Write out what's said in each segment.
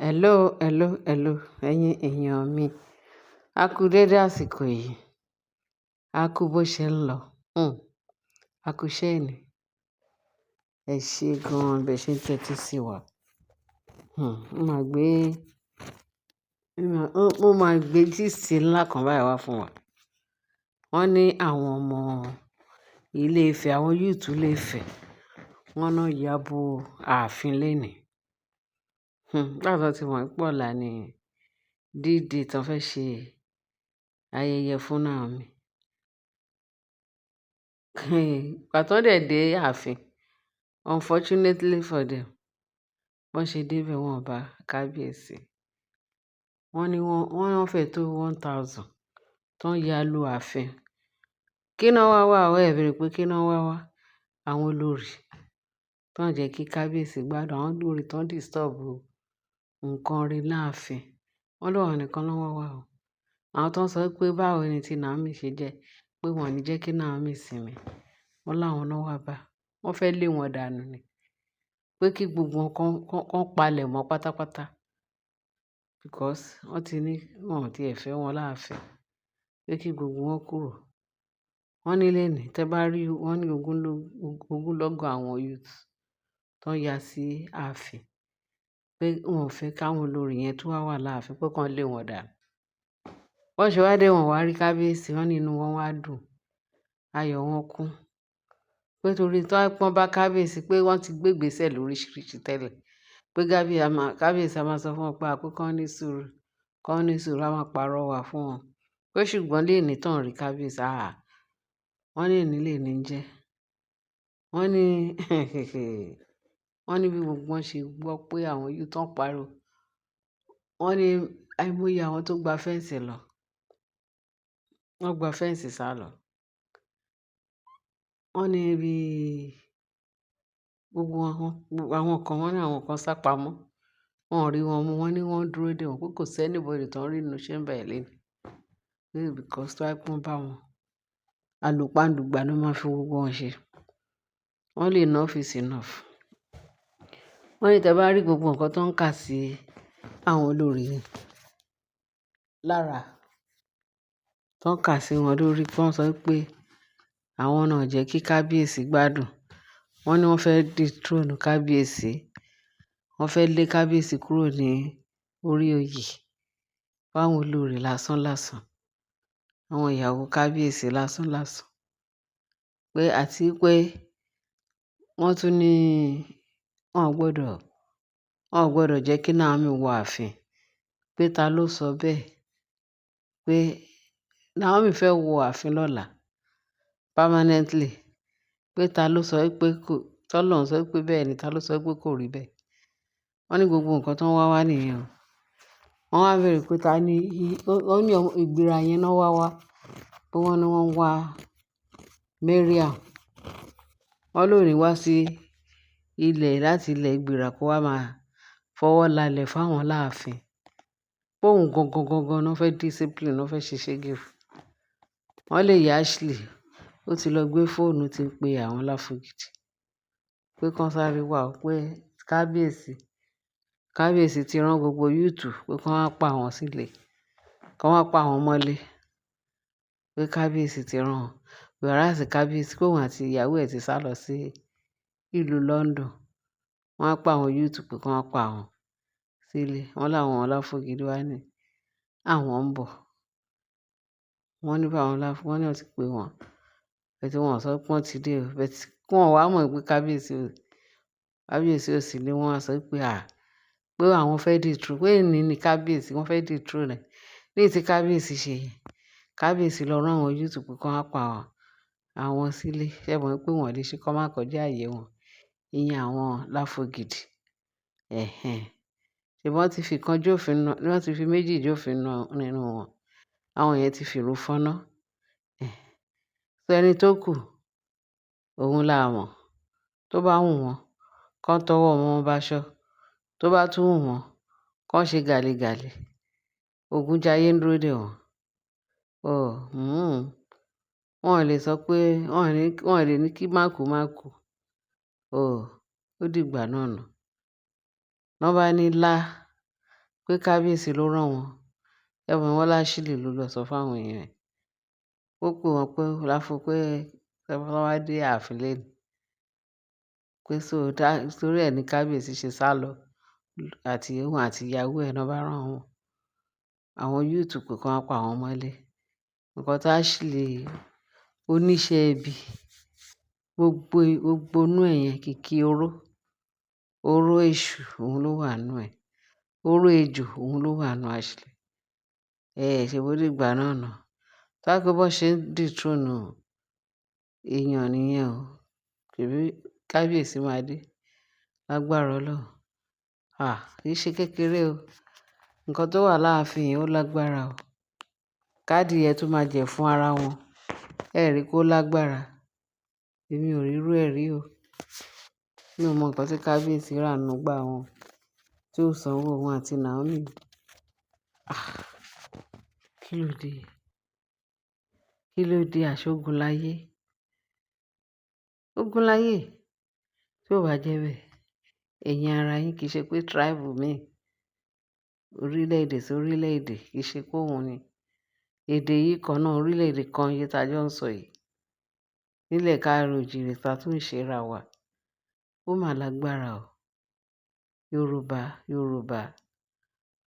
Hello, hello, hello, ẹ̀yin èèyàn mi. A kú dédé àsìkò yìí. A kú bó ṣe ń lọ. A kú iṣẹ́ ẹni. Ẹ ṣe gan-an bẹ ṣe ń tẹ́tí sí wa. Mo máa gbé, mo máa gbé gist ńlá kan báyìí wá fún wa. Wọ́n ní àwọn ọmọ ilé Ifẹ̀, àwọn youth ilé Ifẹ̀, wọ́n náà yabo ààfin lénìí. Nígbà tí wọ́n ti mọ̀ pé ọ̀la ni D-Day tí wọ́n fẹ́ ṣe ayẹyẹ fún Naomi. Ìgbà tí wọ́n dẹ̀ dé ààfin, unfortunately for them, bọ́n ṣe dé bẹ̀ wọ́n ò bá kábíyèsí. Wọ́n ní wọ́n, wọ́n fẹ́ tó 1,000 tó ń ya lu ààfin. Kí ná wá wá o? Ẹ béèrè pé kí ná wá wá? Àwọn olórí tó ń jẹ́ kí kábíyèsí gbádùn, àwọn olórí tó ń disturb nǹkan rí láàfin. Wọ́n lọ́wọ́ nìkan ló wá wá o. Àwọn tó ń sọ pé báwo ni tí Naomi ṣe jẹ́, pé wọ́n ò ní jẹ́ kí Naomi sinmi. Wọ́n láwọn náà wá bá. Wọ́n fẹ́ lé wọn dànù ni. Pé kí gbogbo wọn kán palẹ̀ mọ́ pátápátá. Because wọ́n ti ní wọ́n ò tí ì fẹ́ wọn láàfin. Pé kí gbogbo wọn kúrò. Wọ́n ní lónìí, tẹ bá rí, wọ́n ní ogúnlọ́gọ̀ àwọn youth tó ń ya sí ààfin. Pé wọ́n ò fẹ́ káwọn olórí yẹn tó wà láàfin, pé kí wọ́n lé wọn dànù. Bọ́n ṣe wá dé, wọ́n wá rí kábíyèsí, wọ́n ní inú wọn wá dùn. Ayọ̀ wọn kún. Pé torí tí wọ́n bá kábíyèsí pé wọ́n ti gbé ìgbésẹ̀ lóríṣiríṣi tẹ́lẹ̀. Pé kábíyèsí a máa sọ fún wọn pé àpé kí wọ́n ní sùúrù, kí wọ́n ní sùúrù, a máa pàrọwà fún wọn. Pé ṣùgbọ́n léèní tán rí kábíyèsí, àá. Wọ́n ní èní lèní ń jẹ́. Wọ́n ní wọ́n ní bí gbogbo wọn ṣe gbọ́ pé àwọn youth tó ń pariwo. Wọ́n ní àìmọye àwọn tó gba fence lọ. Wọ́n gba fence sálọ. Wọ́n ní bí gbogbo wọn, àwọn kan, wọ́n ní àwọn kan sá pamọ́. Wọn ò rí wọn mú. Wọ́n ní wọ́n dúró dè wọ́n pé kò sí anybody tó ń rí nínú chamber ẹ̀ léni. Pé because tó bá jẹ́ pé wọ́n bá wọn, àlùpàǹdùgbà ló máa fi gbogbo wọn ṣe. Wọ́n lè enough is enough. Wọ́n ní tí ẹ bá rí gbogbo nǹkan tó ń kà sí àwọn olórí lára, tó ń kà sí wọn lórí pé wọ́n sọ pé àwọn náà jẹ́ kí kábíyèsí gbádùn. Wọ́n ní wọ́n fẹ́ dethrone kábíyèsí. Wọ́n fẹ́ lé kábíyèsí kúrò ní orí oyè. Fáwọn olórí lásán lásán. Àwọn ìyàwó kábíyèsí lásán lásán. Pé àti pé wọ́n tún ní wọ́n ò gbọdọ̀ jẹ́ kí Naomi wọ ààfin. Pé ta ló sọ bẹ́ẹ̀? Pé Naomi fẹ́ wọ ààfin lọ́la permanently. Pé ta ló sọ pé kò, t'Ọlọ́run sọ pé bẹ́ẹ̀ ni, ta ló sọ pé kò rí bẹ́ẹ̀? Wọ́n ní gbogbo nǹkan tó ń wá wá nìyẹn o. Wọ́n wá béèrè pé ta ni, wọ́n ní ìgbéra yẹn náà wá wá. Pé wọ́n ní wọ́n ń wá Mariam. Wọ́n ló ní wá sí ilẹ̀ láti ilẹ̀ ìgbéra kó wá máa fọwọ́ lálẹ̀ fáwọn láàfin. Pé òun gangan gangan náà fẹ́ discipline, náà fẹ́ ṣe ṣége fún. Wọ́n lè yá Ashley, ó ti lọ gbé fóònù tí ń pe àwọn láfugidi. Pé kí wọ́n sáré wá o, pé kábíyèsí, kábíyèsí ti rán gbogbo youth pé kí wọ́n wá pa àwọn sílẹ̀, kí wọ́n wá pa àwọn mọ́lé. Pé kábíyèsí ti rán wọn. Whereas kábíyèsí pé òun àti ìyàwó ẹ̀ ti sálọ sí ìlú London. Wọ́n á pa àwọn youth pé kí wọ́n pa àwọn sílé. Wọ́n láwọn láfugidi wá ní àwọn ń bọ̀. Wọ́n ní bá àwọn wọ́n ní wọ́n ti pè wọ́n. But wọ́n ò sọ pé wọ́n ti dé o. But wọ́n wá mọ̀ pé kábíyèsí ò, kábíyèsí ò sí nílé. Wọ́n á sọ pé à, pé àwọn fẹ́ dethrone, pé èní ni kábíyèsí, wọ́n fẹ́ dethrone rẹ̀. Ní tí kábíyèsí ṣe yẹn, kábíyèsí lọ rán àwọn youth pé kí wọ́n wá pa àwọn sílé. Ṣé ẹ mọ̀ pé wọ́n lè ṣe kó má kọjá ààyè wọn. Ìyẹn àwọn láfugidi. Ẹ̀hẹn. Ṣé wọ́n ti fi kan jófin wọ́n ti fi méjì jófin nínú wọn. Àwọn yẹn ti fi ìrù fọ́nà. Ẹ̀hẹn. So ẹni tó kù, òun la mọ̀. Tó bá wù wọ́n, kán tọwọ́ wọn báṣọ. Tó bá tún wù wọ́n, kán ṣe gàlégàlé. Ogun jayé ń dúró dè wọ́n. Oh, Wọ́n ò lè sọ pé, wọ́n ò lè ní kí mákù mákù. Oh, ó dìgbà náà ná. Wọ́n bá ní lá. Pé kábíyèsí ló rán wọn. Ẹ mọ̀ wọ́n l'Ashley ló lọ sọ fún àwọn èèyàn ẹ̀. Ó pè wọ́n pé láfo pé wọ́n wá dé ààfin lẹ́nu. Pé so torí ẹ ní kábíyèsí ṣe sálọ àti òun àti ìyàwó ẹ̀ náà bá rán àwọn, àwọn youth pé kí wọ́n pa àwọn mọ́lé. Nǹkan tí Ashley oníṣẹ́ ibi, gbogbo, gbogbo inú ẹ̀ yẹn kìkì oró, oró èṣù òun ló wà nínú ẹ̀. Oró ejò òun ló wà nínú Ashley. Ṣe bó dìgbà náà ná. Tó bá pé bó ṣe ń dethrone èèyàn nìyẹn o. Ṣèbí kábíyèsí máa dé lágbára Ọlọ́run. À, kì í ṣe kékeré o. Nǹkan tó wà láàfin yìí ó lágbára o. Kádìyẹ tó máa jẹ fún ara wọn. Ẹ rí pé ó lágbára. Èmi ò rí irú ẹ rí o. Mi ò mọ nǹkan tí kábíyèsí rà nínú igbá wọn tí ó sanwó òun àti Naomi. Ah, kí ló dé? Kí ló dé aṣọ́gun láyé? Ogun láyé. Tí ó bá jẹ́ bẹ́ẹ̀, ẹ̀yin ara yín kì í ṣe pé tribe mi, orílẹ̀-èdè sí orílẹ̀-èdè kì í ṣe pé òun ni. Èdè yìí kan náà, orílẹ̀-èdè kan yìí tí a jọ ń sọ yìí. Nílẹ̀ káàró òjìrì ta tún ń ṣe ra wa. Ó mà lágbára o. Yorùbá, Yorùbá.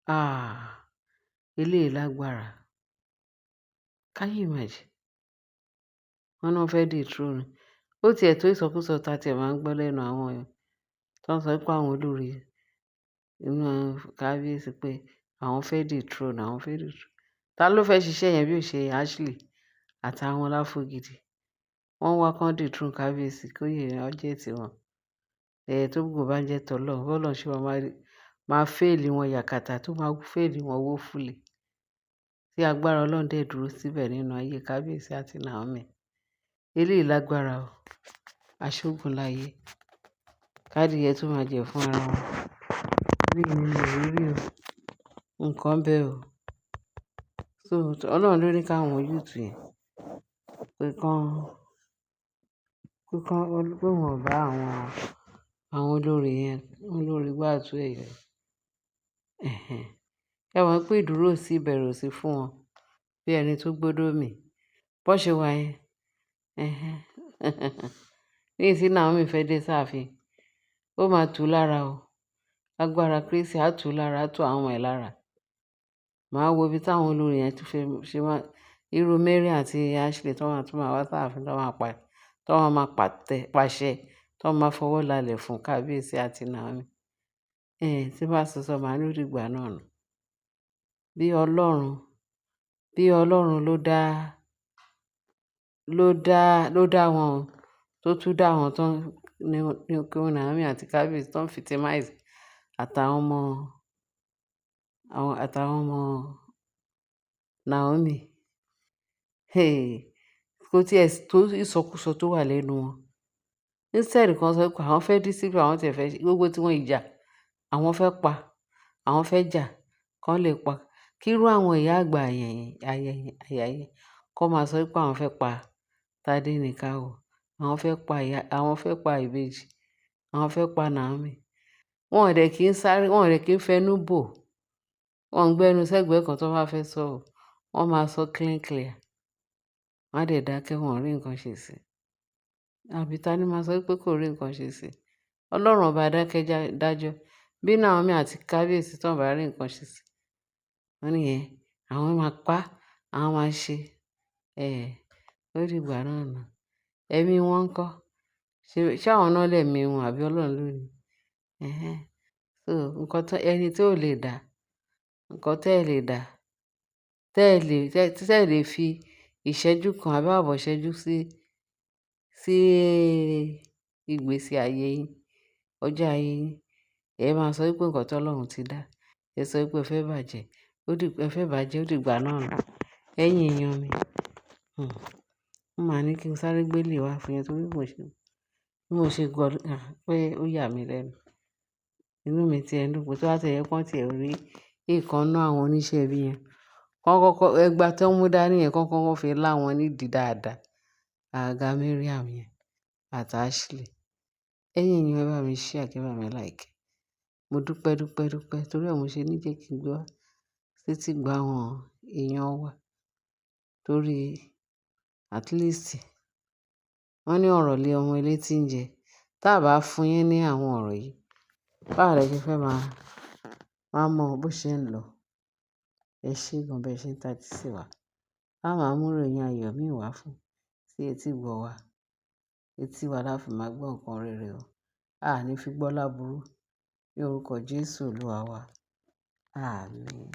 Ah, eléyìí lágbára. Can you imagine? Wọ́n náà fẹ́ dethrone. Ó ti ẹ̀ tó ìsọkúsọ ta tí ẹ máa ń gbọ́ lẹ́nu àwọn èèyàn tó ń sọ pé àwọn olórí inú kábíyèsí pé àwọn fẹ́ dethrone, àwọn fẹ́ dethrone. Ta ló fẹ́ ṣiṣẹ́ yẹn bí ò ṣe Ashley àtàwọn Láfogidi? Wọ́n wá kán dethrone kábíyèsí kó yè é jẹ́ tiwọn. Tó gbogbo bá ń jẹ́ tọlọ́run, bọ́lọ́run ṣe máa máa fail wọn yakata tó máa fail wọn woefully. Tí agbára Ọlọ́run dẹ̀ dúró síbẹ̀ nínú ayé kábíyèsí àti Naomi. Eléyìí lágbára o. Aṣọ́gun láyé. Kádìyẹ tó máa jẹ fún ara wọn. Bí mi ò rí rí o. Nǹkan bẹ́ẹ̀ o. So Ọlọ́run ló ní káwọn youth yẹn pé kán, pé kán, pé wọ́n bá àwọn, àwọn olórí yẹn, olórí gbàtú ẹ̀yẹ. Ẹ̀hẹn. Ẹ mọ̀ pé ìdúró sí ìbẹ̀rù ò sí fún wọn bí ẹni tó gbódò mì. Bó ṣe wà yẹn. Ẹ̀hẹn. Nísìnyí Naomi fẹ́ dé sáàfin. Ó máa tú lára o. Agbára Kristi á tú lára, á tú àwọn ọmọ ẹ̀ lára. Màá wo ibi táwọn olórí yẹn tún fẹ́ ṣe máa, irú Mary àti Ashley tó máa tún máa wá sáàfin tó máa pa, tó máa pàtẹ, pàṣẹ, tó máa fọwọ́ lálẹ̀ fún kábíyèsí àti Naomi. Tí bá sọsọ màá ní ó dìgbà náà nù. Bí Ọlọ́run, bí Ọlọ́run ló dá, ló dá, ló dá wọn, tó tún dá wọn tán ní, ní Queen Naomi àti kábíyèsí tó ń victimize àtàwọn ọmọ, àwọn, àtàwọn ọmọ Naomi. Hey, kò tí ẹ tó ìsọkúsọ tó wà lẹ́nu wọn. Instead kan sọ pé àwọn fẹ́ discipline, àwọn tí ẹ fẹ́ ṣe gbogbo tí wọ́n ìjà, àwọn fẹ́ pa, àwọn fẹ́ jà, kán lè pa. Kí irú àwọn ìyá àgbà yẹn, ayẹyẹ, àyà yẹn kó máa sọ pé àwọn fẹ́ pa Tádéníkàwò, àwọn fẹ́ pa ìyá, àwọn fẹ́ pa ìbejì, àwọn fẹ́ pa Naomi. Wọn ò dẹ̀ kí ń sáré, wọn ò dẹ̀ kí ń fẹnu bò. Wọ́n ń gbẹ́nu sẹ́gbẹ̀ẹ́ kan tó bá fẹ́ sọ ò. Wọ́n máa sọ clean clear. Wọ́n á dẹ̀ dákẹ́, wọ́n ò rí nǹkan ṣe sí i. Àbí ta ni máa sọ pé kò rí nǹkan ṣe sí i? Ọlọ́run ọba dákẹ́ dájọ́. Bí Naomi àti kábíyèsí tó bá rí nǹkan ṣe sí i. Wọ́n ní yẹn, àwọn máa pa, àwọn máa ṣe. Ó dìgbà náà ná. Ẹ̀mí wọn ńkọ́? Ṣé, ṣé àwọn náà lẹ̀mí wọn àbí Ọlọ́run ló ní? Ẹ̀hẹn. So nǹkan tó, ẹni tí ò lè dà, nǹkan tí ẹ lè dà, tí ẹ lè, tí ẹ lè fi ìṣẹ́jú kan àbí àbọ̀ ìṣẹ́jú sí, sí ìgbésí ayé yín, ọjọ́ ayé yín. Ẹ máa sọ wípé nǹkan tí Ọlọ́run ti dá. Ẹ sọ wípé ẹ fẹ́ bàjẹ́. Ó dì, ẹ fẹ́ bàjẹ́, ó dìgbà náà ná. Ẹ̀yin èèyàn mi. Mo máa ní kí n sáré gbé lè wá fún yín torí bí mo ṣe, bí mo ṣe gbọ́ pé ó yà mí lẹ́nu. Inú mi ti ẹ ń dùn pé tó bá ti ẹ pọ́n tí ẹ rí ìkan nínú àwọn oníṣẹ́ ibi yẹn. Kán kọ́kọ́, ẹgba tó ń mú dání yẹn kán kọ́kọ́ fi lá wọn nídìí dáadáa. Àgàgà Mariam yẹn àti Ashley. Ẹ̀yin èèyàn ẹ bá mi share, kí ẹ bá mi like. Mo dúpẹ́, dúpẹ́, dúpẹ́ torí ẹ mo ṣe ní jẹ́ kí n gbé wá sétí gbọ́ àwọn èèyàn wa. Torí at least wọ́n ní ọ̀rọ̀ lé ọmọ elétí ń jẹ. Tí a bá fún yín ní àwọn ọ̀rọ̀ yìí, báwo lẹ ṣe fẹ́ máa, máa mọ bó ṣe ń lọ? Ẹ ṣé gan bí ẹ ṣe ń tẹ́tí sí wa. A máa mú ìròyìn ayọ̀ mí wá fún sí etí ìgbọ́ wa. Etí wa la fi máa gbọ́ nǹkan rere o. A ní fi gbọ́ láburú ní orúkọ Jésù Olúwa wa. Àmín.